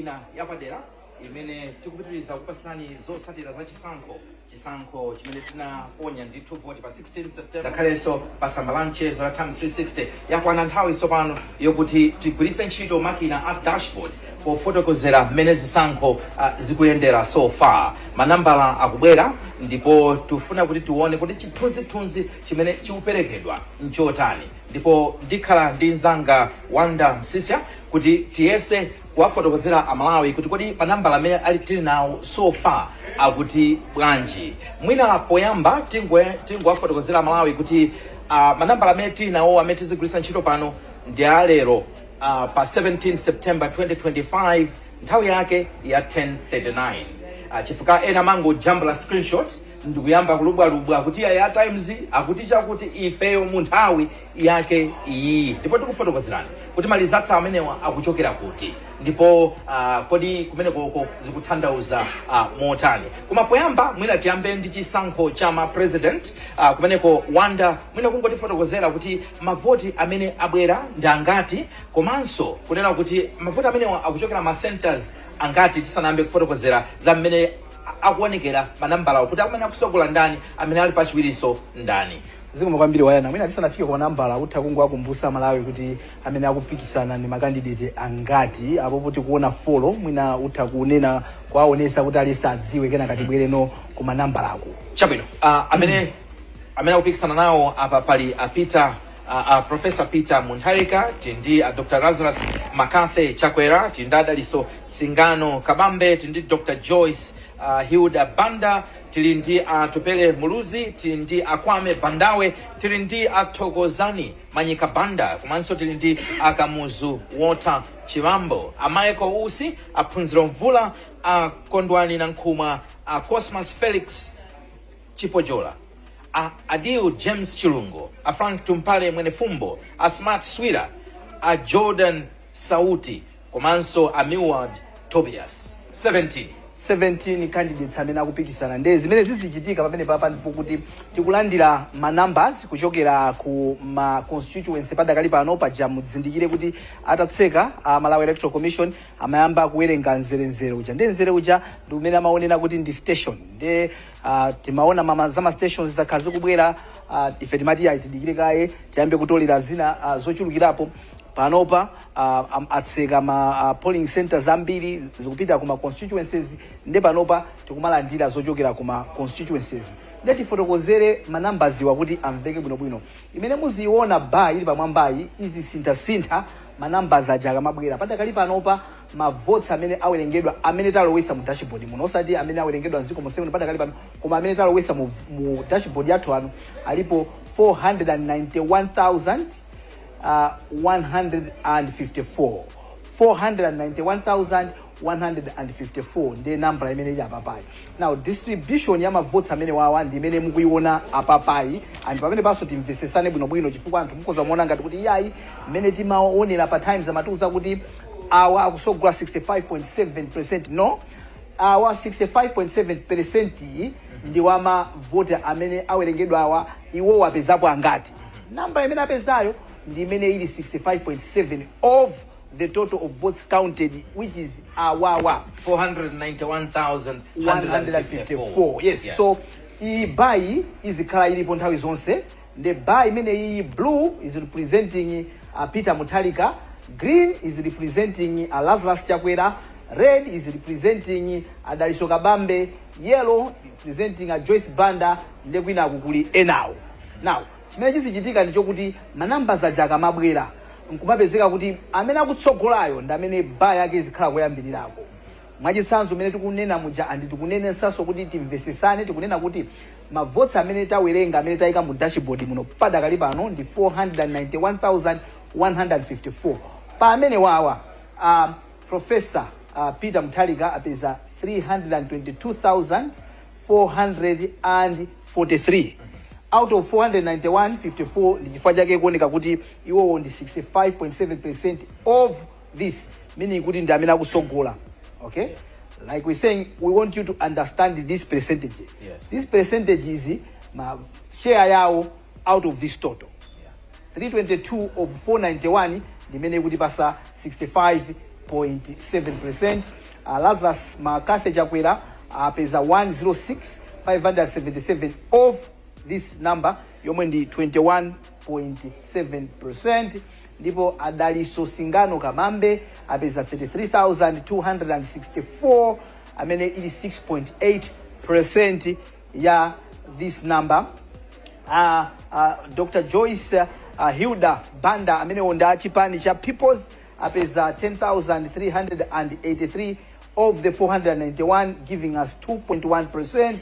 Ina yapadera imene tikupitiriza kupasani zotsatira za chisankho, chisankho chimene tinaponya ndithu voti pa 16 September, ngakhalenso pa tsamba la mchezo la Times 360. Yakwana nthawi tsopano yokuti tigwiritse ntchito makina a dashboard pofotokozera mmene zisankho zikuyendera so far. Manambala akubwera ndipo tifuna kuti tione kuti chithunzithunzi chimene chikuperekedwa nchotani, ndipo ndikhala ndi mzanga Wanda Msisya kuti tiyese kuwafotokozera Amalawi kuti kodi manambala amene ali tili nawo so far akuti bwanji. Mwina poyamba tingowafotokozera Amalawi kuti manambala amene tili nawo, amene tizigwiritsa ntchito pano, ndi alero pa 17 September 2025, nthawi yake ya 10:39, chifukwa ena mangojambula screenshot ndikuyamba kulubwalubwa kuti ya Times akuti chakuti. Ifeyo mu nthawi yake iyi, ndipo tikufotokozerani kuti ma results amenewa akuchokera kuti ndipo kodi kumene koko zikutanthauza motani. Koma poyamba mwina tiyambe ndi chisankho cha ma president. Kumeneko Wanda, mwina kungotifotokozera kuti mavoti amene abwera ndi angati, komanso kunena kuti mavoti amenewa akuchokera ma centers angati, tisanayambe kufotokozera za mmene akuonekera manambalawo, kuti amene akusogola ndani, amene ali pachiwiriso ndani. Zikomo kwambiri, Wayana. Mwina tisanafike kwa nambala, utha kungowakumbutsa Malawi kuti amene akupikisana ndi ma candidate angati apo tikuona four. Mwina utha kunena, kuwaonesa kuti aliyense adziwe, kenaka tibwereno ku manambalako. Chabwino. Amene akupikisana nawo apa pali a Peter, Professor Peter Mutharika, tili ndi Dr Lazarus McCarthy Chakwera, tili ndi Adaliso Singano Kabambe, tili ndi Dr Joyce Hilda Banda, tili ndi Atupele Muluzi, tili ndi Akwame Bandawe, tili ndi Athokozani Manyika Banda, komanso tili ndi Akamuzu Walter Chivambo, a Michael Usi, Aphunziro Mvula, a Kondwani Nankhumwa, a Cosmas Felix Chipojola, a Adil James Chilungo, a Frank Tumpale Mwenefumbo, a Smart Swira, a Jordan Sauti, komanso a Milward Tobias. 17. 17 candidates amene akupikisana. Nde zimene zizichitika pamene papa ndipo kuti tikulandira ma numbers kuchokera ku ma constituency padakali pano. Paja mudzindikire kuti atatseka a Malawi Electoral Commission amayamba kuwerenga mzeremzere uja, nde mzere uja ndi umene amaonera kuti ndi station. Nde timaona mama za ma stations zakhala zikubwera. Ife timati ayi, tidikire kaye tiyambe kutolera zina zochulukirapo. Panopa atseka ma polling centers ambiri, zikupita kuma constituencies. Nde panopa tikumalandira zochokera kuma constituencies. Nde tifotokozere manambaziwa kuti amveke bwinobwino. Imene muziona bar ili pamwambayi izisinthasintha ma numbers aja akamabwera. Padakali panopa ma votes amene awerengedwa, amene talowesa mu dashboard muno, osati amene awerengedwa mdziko monse muno padakali pano, koma amene talowesa mu dashboard yathu ano, alipo 491,000 154, 491,154 ndiye nambala imene ili apapayi. Now, distribution ya ma votes amene wawa ndi imene mukuiona apapayi. And pamene paso timvesesane bwinobwino, chifukwa anthu mukhoza muona ngati kuti iyayi, mmene timaonera pa Times amatiuza kuti awa akusogola 65.7%. No, awa 65.7% iyi ndi wamavoti amene awerengedwa awa. Iwo apezapo angati? Namba imene apezayo ndi imene ili 65.7 of the total of votes counted, which is awawa. 491,154. 154, yes. So iyi bar izikhala ilipo nthawi zonse. The bar imene iyi, blue is representing Peter Mutharika, green is representing Lazarus Chakwera, red is representing Daliso Kabambe, yellow representing Joyce Banda, ndi kwinaku kuli enawo. Now, chimene chizichitika ndi chokuti ma numbers aja akamabwera, nkumapezeka kuti amene akutsogolayo ndi amene bar yake izikhala koyambirirako. Mwachitsanzo, mmene tikunena muja, andi tikunenesanso kuti timvesesane, tikunena kuti ma votes amene tawerenga, amene tayika mu dashboard muno padakali pano, ndi 491,154. Pa amene wawa, Professor Peter Mutharika apeza 322,443 out of 491,54. Ndi chifukwa chake kuoneka kuti iwowo ndi 65.7% of this, meaning kuti ndi amene akutsogola. Okay, like we saying, we want you to understand this percentage. This percentage is ma share yawo out of this total, 322 of 491, ndimene kuti pasa 65.7. 21.7%. Lazarus McCarthy Chakwera apeza 106 577 of this number, yomwe ndi 21.7%. Ndipo Adaliso Singano Kamambe apeza 33,264, amene ili 6.8% ya this number. Dr Joyce Hilda Banda, amene ndi achipani cha Peoples, apeza 10,383 of the 491, giving us 2.1%.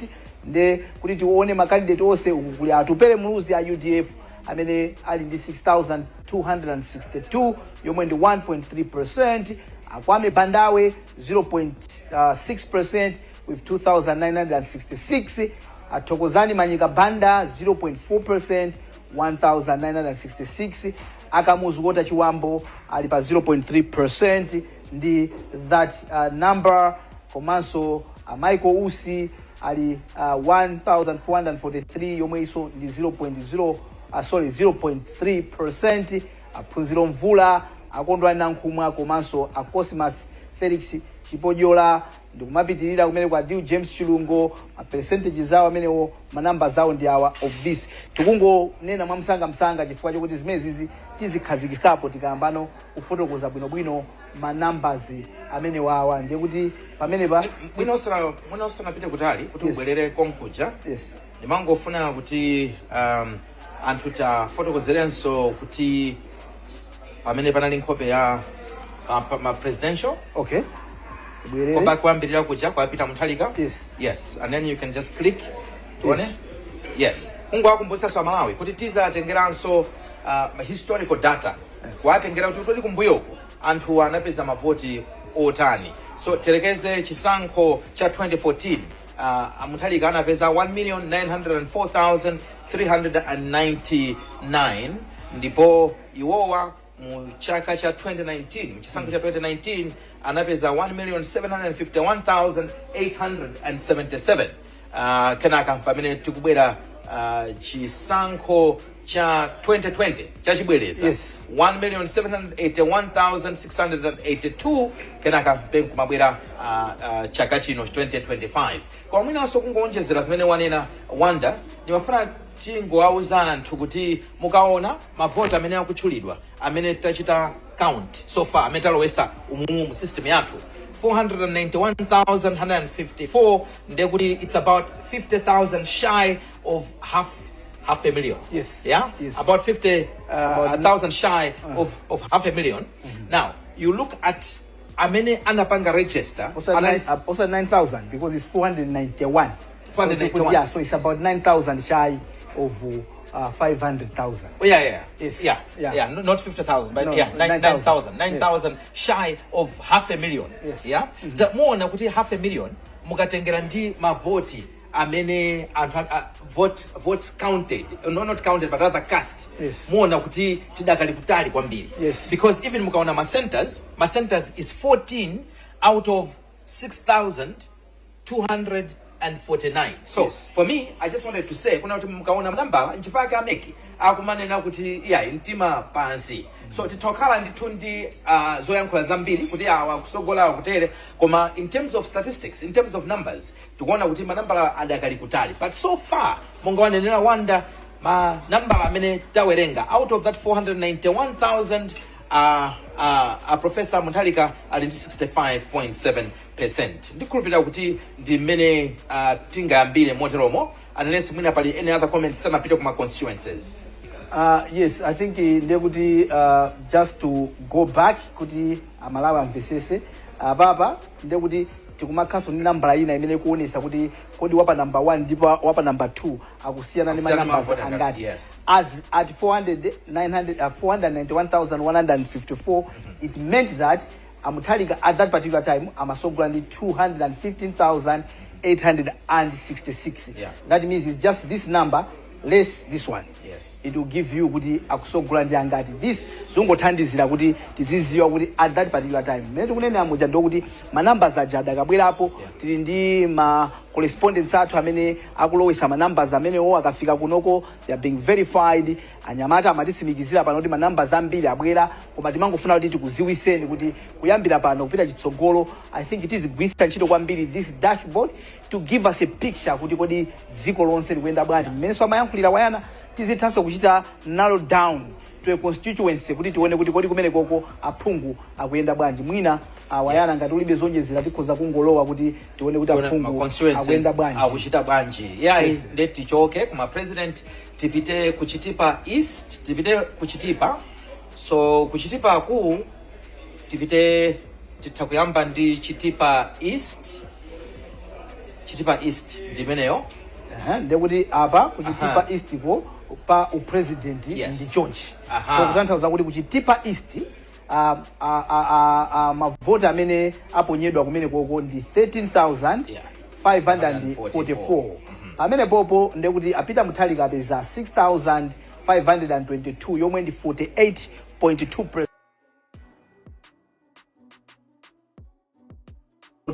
Nde kuti tione ma candidate onse, uku kuli Atupele Muluzi a UDF amene ali ndi 6262, yomwe ndi 1.3%. Akwame Bandawe, 0.6% with 2966. Athokozani Manyika Banda, 0.4%, 1966. Akamuzu Kota Chiwambo ali pa 0.3% ndi that number. Komanso Michael Usi ali 1443, yomwe iso ndi 0.0, sorry, 0.3%. Aphunziro Mvula, Akondwani Nankhumwa komanso a Cosmas Felix Chipojola, ndikumapitirira kumene kwa Deal James Chilungo, ma percentages awo amenewo, manamba zawo ndi awa of this. Tikungonena mwamsangamsanga chifukwa chokuti zimene zizi tizikhazikikapo tikayambano kufotokoza bwinobwino ma numbers amene wawa. Ndiye kuti pamenepa Mwina usanapite kutali kuti ubwerere konkuja, ndimangofuna kuti anthu tafotokozerenso kuti pamene panali nkhope ya ma presidential. Okay, tibwerere. Koba kuyambirira kuja kwapita Mutharika. Yes. Yes, and then you can just click tione. Yes, kungowakumbutsanso Amalawi kuti tizatengeranso historical data, kuwatengera kuti kodi kumbuyoku anthu anapeza mavoti otani. So terekeze chisankho cha 2014, Mutharika anapeza 1,904,399, ndipo iwowa mu chaka cha 2019, mu chisankho cha 2019, anapeza 1,751,877. Kenaka pamene tikubwera chisankho cha 2020 chachibwereza, 1,781,682. Kenaka kumabwera chaka chino 2025. Koma mwinanso kungoonjezera zimene wanena Wanda, ndimafuna tingowauza anthu kuti mukaona mavoti amene akutchulidwa, amene tachita count so far, amene talowesa umumu mu system yathu, 491,154, ndiye kuti it's about 50,000 shy of half a million. Yeah. About 50 thousand shy of half a million. Now you look at amene anapanga register Also, also 9,000, because it's 491. 491. Yeah, so it's about 9,000 shy of 500,000. Oh, yeah. Yeah, no, not 50,000, but No, yeah, 9,000. 9,000. 9,000 shy of half a million. Yeah? Muona kuti half a million, mukatengera ndi mavoti amene anthu votes counted, no, not counted but rather cast, muona kuti tidakali kutali kwambiri. Because even mukaona ma centers is 14 out of 6249. So for me, I just wanted to say kuna kuti mukaona nambala, nchifukwa a MEC akumanena kuti iya, mtima pansi. So titokhala ndithu ndi zoyankhula zambiri kuti awa kusogola, awa kutere, koma in terms of statistics, in terms of numbers, tikuona kuti manambala adakali kutali. But so far, monga wanenera Wanda, manambala amene tawerenga, out of that 491,000, Professor Mutharika ali ndi 65.7%. Ndikhulupirira kuti ndi mmene tingayambire moteromo, unless mwina pali any other comments sanapite kuma constituencies. Yes, I think ndiye kuti just to go back kuti Amalawi amvesese papa, ndiye kuti tikumakhaso ndi nambala ina imene ikuonesa kuti kodi wapa number 1 ndipo wapa number 2 akusiyana ndi Akusiyana ma numbers mavoti angati, angati. As at 400, 900, 491,154, it meant that Amutharika at that particular time amasogola ndi 215,866. That means it's just this number less this one. It will give you kuti akusogola ndi angati. This zongothandizira kuti tiziziwa kuti at that particular time mmene tikunena muja, ndokuti ma numbers aja adakabwerapo. Tili ndi ma correspondents athu amene akulowesa ma numbers amenewo. Akafika kunoko, they are being verified. Anyamata amatitsimikizira pano kuti ma numbers ambiri abwera, koma timangofuna kuti tikuziwiseni kuti kuyambira pano kupita chitsogolo, I think tizigwiritsa ntchito kwambiri this dashboard to give us a picture kuti kodi dziko lonse likuyenda bwanji. Mmenenso amayankhulira Wayana, tizithanso kuchita narrow down to a constituency kuti tione kuti kodi kumene koko aphungu akuyenda bwanji. Mwina Wayana, ngati ulibe zonjezera, tikhoza kungolowa kuti tione kuti Tione ma aphungu constituencies akuyenda bwanji. Akuchita bwanji. Yayi. Yes. Nde tichoke kuma president, tipite ku Chitipa East, tipite ku Chitipa. So ku Chitipa ku tipite, titha kuyamba ndi Chitipa East. Chitipa East ndimeneyo. Aha, ndekuti apa kuchitipa East ko pa upresident ndi chonchi. So kutanthauza kuti kuchitipa East mavoti amene aponyedwa kumene koko ndi 13,544. Pamene popo ndekuti a Peter Mutharika apeza 6522, yomwe ndi 48.2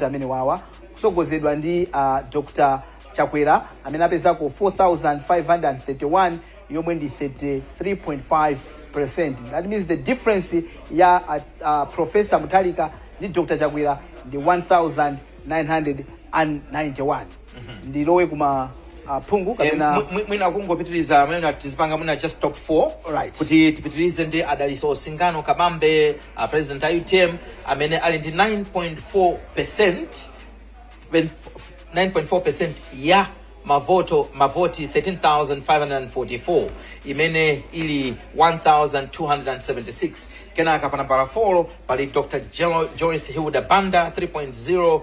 amene wawa kusogozedwa ndi Dr Chakwera amene apezako 4531, yomwe ndi 33.5%. That means the difference ya Professor Mutharika ndi Dr Chakwera ndi 1991. Ndilowe kuma phungu kapena? Mwina kungopitiriza amene tizipanga, mwina just top 4, kuti tipitirize ndi a Dalitso Singano Kabambe, president a UTM, amene ali ndi 9.4%, 9.4% ya mavoto, mavoti 13,544, imene ili 1276. Kenaka pa nambala 4 pali Dr Joyce Hilda Banda, 3.0,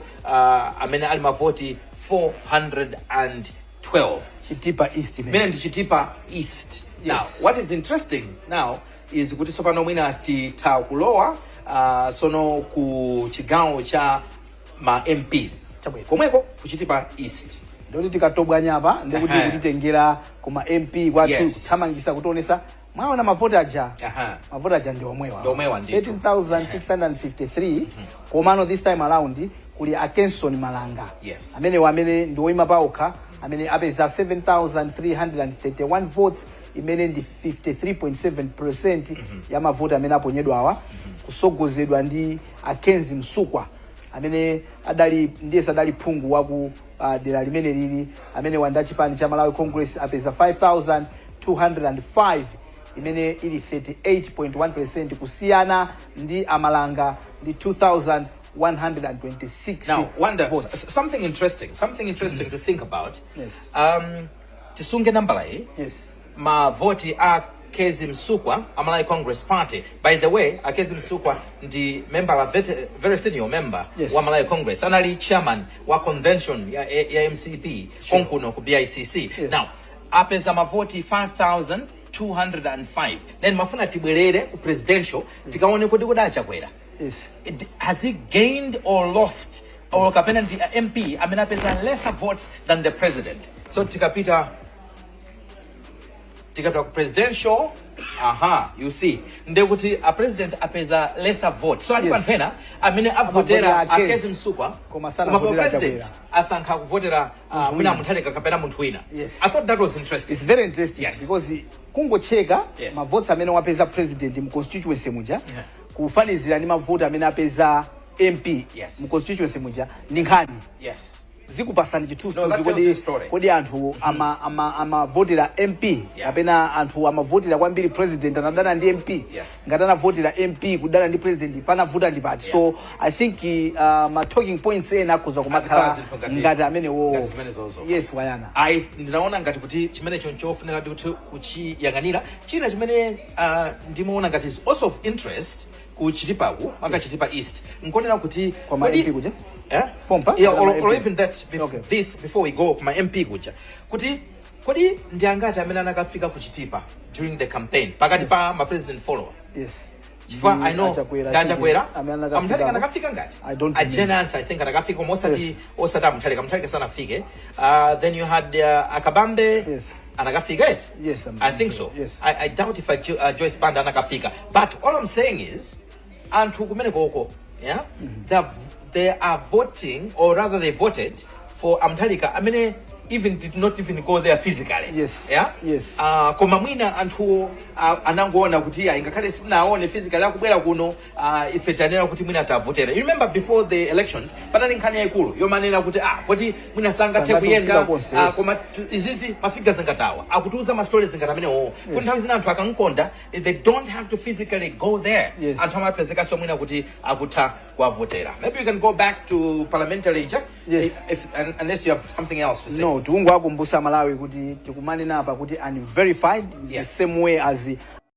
amene ali mavoti 412. Chitipa East imene ndi Chitipa East. Now, what is interesting now is kuti sopano mwina titha kulowa sono ku chigawo cha ma MPs. Chabwino. Komweko ku Chitipa East. Ndikuti tikatobwanya apa, ndikuti kutitengera kuma MP kwathu, kuthamangisa, kutionesa. Mwaona mavoti aja? Mavoti aja ndi omwewa. Ndi omwewa ndithu. 13,653. Komano this time around kuli a Kenson Malanga, amene ndi woyima paokha, amene apeza 7331 votes, imene ndi 53.7% ya mavoti amene aponyedwawa, kusogozedwa ndi a Kezzie Msukwa, amene adali ndiye adali phungu waku dera limene lili, amene wanda chipani cha Malawi Congress, apeza 5205, imene ili 38.1%, kusiyana ndi amalanga ndi 2126 Now, Wanda, votes. Something interesting to think about. Tisunge nambala iyi. Mavoti a Kezzie Msukwa a Malawi Congress Party. By the way, a Kezzie Msukwa ndi member la very, very senior member wa Malawi Congress, anali chairman wa convention ya MCP konkuno ku BICC. Now apeza mavoti 5205. Then mafuna tibwerere ku presidential, tikaone kuti kodi achakwera has he gained or lost, or kapena ndi MP amene apeza lesser votes than the president? So tikapita ku presidential, aha, you see, ndekuti a president apeza lesser vote. So alipo anthu ena amene avotera Amavotera a Kezzie Msukwa, Koma sana koma pa avotera president Chakwera. Asankha kuvotera mwina Mutharika kapena munthu wina. I thought that was interesting. It's very interesting because kungocheka mavotes amene wapeza president mu constituency muja, kufanizira ndi mavoti amene apeza MP mu constituency muja, ndi nkhani. Zikupasani No, that chithunzithunzi tells you a story. kodi anthu amavotera MP kapena anthu amavotera kwambiri president, anadana ndi MP? Ngati anavotera MP kudana ndi president, panavuta ndi pati? So I think ma talking points ena akhoza kumakhala Azikhala zinthu ngati amenewo. Ngati zimenezozo. Yes, Wayana. Ayi, ndinaona ngati kuti chimenecho nchofunika kuti kuchiyang'anira. China chimene ndimaona ngati is also of interest ku Chitipaku, maka Chitipa East, nkonena kuti Kwa ma MP kuja? Eh? Pompa? Yeah, Kwa ma or MP. even that this before we go kuma MP kuja, kuti kodi ndi angati amene anakafika ku Chitipa during the campaign pakati pa ma president follower? Chifukwa Ndi I know Achakwera, ndi Achakwera. Amene anakafika Amutharika ko. anakafika ngati I don't a remember. Jane, I think anakafika, koma osati osati Amutharika. Mutharika sanafike. Then you had Akabambe. Anakafika it. Yes, I'm I think sure. so. I doubt if Joyce Banda anakafika, but all I'm saying is anthu kumene koko, yeah, they are voting, or rather they voted For a Mutharika amene even did not even go there physically. Yeah? Yes. Koma mwina anthuwo anangoona kuti ya, ngakhale sitinaone physically akubwera kuno, ife tanena kuti mwina tavotera. You remember before the elections panali nkhani yayikulu yomanena kuti poti mwina sangathe Sangathe kuyenda kufika konse, yes. Koma izizi ma figures ngati awa akutiuza ma stories ngati amenewo kuti nthawi zina anthu akankonda, they don't have to physically go there. Anthu amapezekanso mwina kuti akutha kuwavotera. Maybe you can go back to parliamentary ija if, unless you have something else to say. No, tikungowakumbutsa Malawi kuti tikumanena apa kuti unverified is the same way as